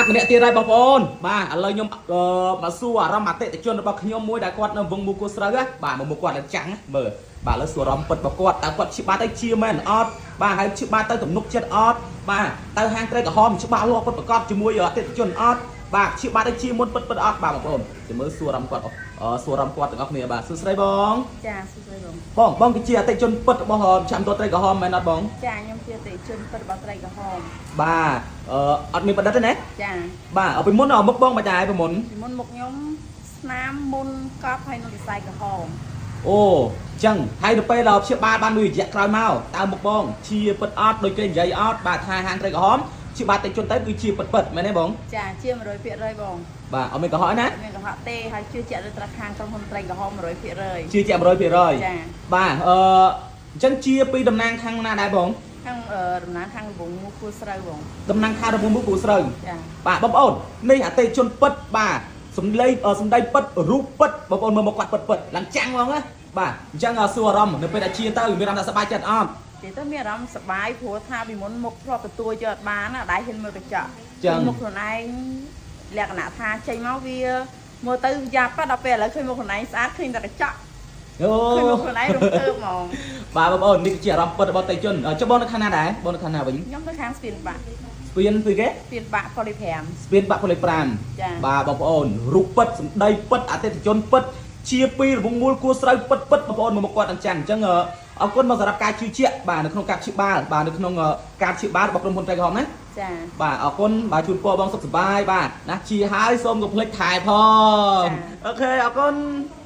តម្នាក់ទៀតហើយបងប្អូនបាទឥឡូវខ្ញុំមកសួរអារម្មណ៍អតិថិជនរបស់ខ្ញុំមួយដែលគាត់នៅវងមូគូស្រូវណាបាទមកមុខគាត់ដល់ចាំងណាមើលបាទឥឡូវសួរអារម្មណ៍ពិតរបស់គាត់តើគាត់ឈឺបាតទៅជាមែនអត់បាទហើយឈឺបាតទៅទំនុកចិត្តអត់បាទទៅហាងត្រីក្រហមច្បាស់លាស់ពិតប្រាកដជាមួយអតិថិជនអត់បាទឈឺបាតទៅជាមុនពិតពិតអត់បាទបងប្អូនចាំមើលសួរអារម្មណ៍គាត់សួរអារម្មណ៍គាត់ទាំងអស់គ្នាបាទសួស្តីបង ចាសួស្តីបង បងបងគឺជាអតិថិជនពិតរបស់ចាំតត្រីក្រហមមែនអត់បង ចាខ្ញុំជាអតិថិជនពិតរបស់ត្រីក្រហម បាទអត់មានប្រឌិតទេណា ចា បាទពីមុនមុខបងមិនដែរពីមុន ពីមុនមុខខ្ញុំស្នាមមុនកប់ហើយនឹងសរសៃក្រហម អូអញ្ចឹងហើយទៅពេលដល់ព្យាបាលបានមួយរយៈក្រោយមកតើមុខបងជាពិតអត់ដូចគេនិយាយអត់បាទថាហាងត្រីក្រហមជាបាទតិចជនទៅគឺជាពិតពិតមែនទេបង ចាជា100%បង បាទអត់មានកុហកទេណា អត់មានកុហកទេហើយជឿជាក់លើត្រាខាងក្រុមហ៊ុនត្រីក្រហម100% ជឿជាក់100% ចា បាទអញ្ចឹងជាពីតំណាងខាងណាដែរបង ខាងតំណាងខាងវងមូគូស្រូវបង តំណាងខាងរមុំពូស្រូវ ចា បាទបងប្អូននេះអតិជនពិតបាទសំលេងសំដីពិតរូបពិតបងប្អូនមើលមកគាត់ពិតពិតឡើងចាំងហ្មងណាបាទអញ្ចឹងសួរអារម្មណ៍នៅពេលដែលជាទៅមានអារម្មណ៍ថាសប្បាយចិត្តអត់ និយាយទៅមានអារម្មណ៍សប្បាយព្រោះថាពីមុនមុខធ្លាប់ទទួលយកអត់បានណាដែរហ៊ានមើលកញ្ចក់ ចឹង មុខខ្លួនឯងលក្ខណៈថាចេញមកវាមើលទៅយ៉ាប់ដល់ពេលឥឡូវឃើញមុខខ្លួនឯងស្អាតឃើញតែកញ្ចក់ អូ ឃើញមុខខ្លួនឯងរំភើបហ្មង បាទបងប្អូននេះគឺជាអារម្មណ៍ពិតរបស់តេជនចុះបងនៅខាងណាដែរបងនៅខាងណាវិញ ខ្ញុំទៅខាងស្ពានបាក់ ស្ពានពីគេ ស្ពានបាក់ប៉ូលី5 ស្ពានបាក់ប៉ូលី ចា 5បាទបងប្អូនរូបពិតសម្ដីពិតអតិថិជនពិតជាពីរវងមូលគួរស្រូវពិតពិតបងប្អូនមកមកគាត់អញ្ចឹងអញ្ចឹងអរគុណមកសម្រាប់ការជឿជាក់បាទនៅក្នុងការព្យាបាលបាទនៅក្នុងការព្យាបាលរបស់ក្រុមហ៊ុនត្រីក្រហមណា ចា បាទអរគុណបាទជូនពរបងសុខសប្បាយបាទណាជាហើយសូមកុំភ្លេចថែផង OK អរគុណ។